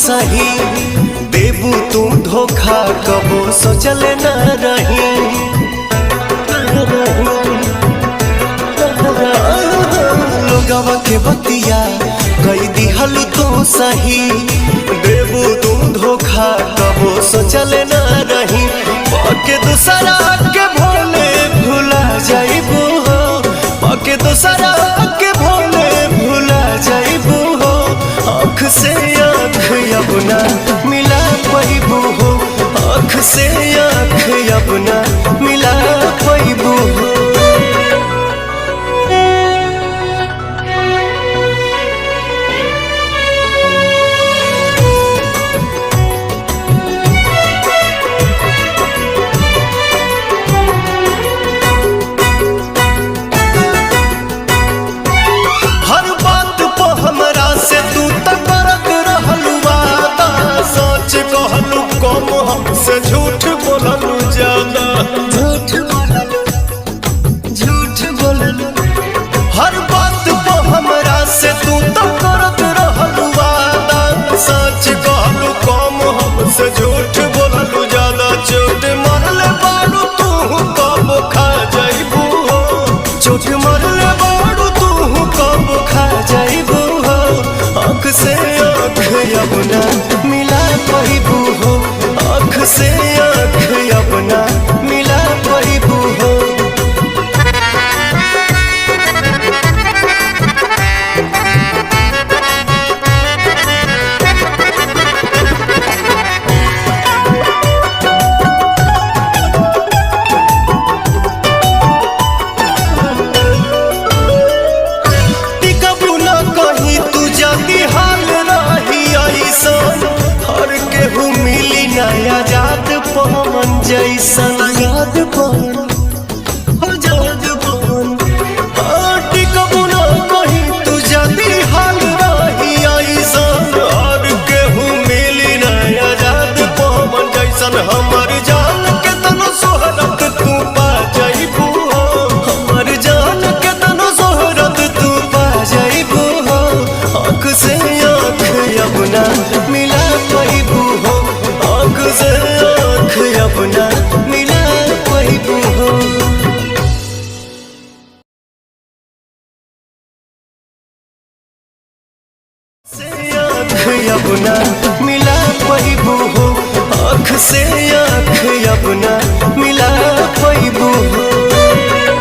सही, देबू तू धोखा कबो सोचल न रही। लोगवा के बतिया कई दिहल तू सही, देबू तू धोखा कबो सोचल न रही। पाके दूसरा के भोले भुला जाइबू हो, पाके दूसरा के भोले भुला जाइबू हो। आँख से आँख अपना मिला पैबू हो, आँख से आँख अपना मिला पैबू हो। हर बात पर हमरा से तू त करत रहलू वादा, सच कहलू कम हमसे झूठ बोललू ज्यादा। झूठ बोललू, झूठ बोललू। हर बात पर हमरा से तू त करत रहलू वादा, सच कहलू कम हमसे झूठ बोललू ज्यादा। चोट मरले बारू तू कब खा जाइबू हो, चोट मरले बारू तू कब खा जाइबू हो। आँख से आँख अपना मिला पैबू हो, आँख से आँख अपना मिला पैबू हो। टिकबू न कहीं तू जदी हाल रही ऐसन, हर केहू मिली नया जात पवन जैसन। याद पवन, आजाद पवन। हाँ, टिकबू न कहीं तू जदी हाल रही ऐसन, हर केहू मिली नया जात पवन जैसन। हमर जान के तनो सोहरत तू पा जाइबू हो, हमर जान के तनो सोहरत तू पा जाइबू हो। आँख से आँख अपना मिला पैबू हो, आँख से आँख अपना मिला पैबू हो। से आँख अपना मिला पैबू हो, आँख से आँख।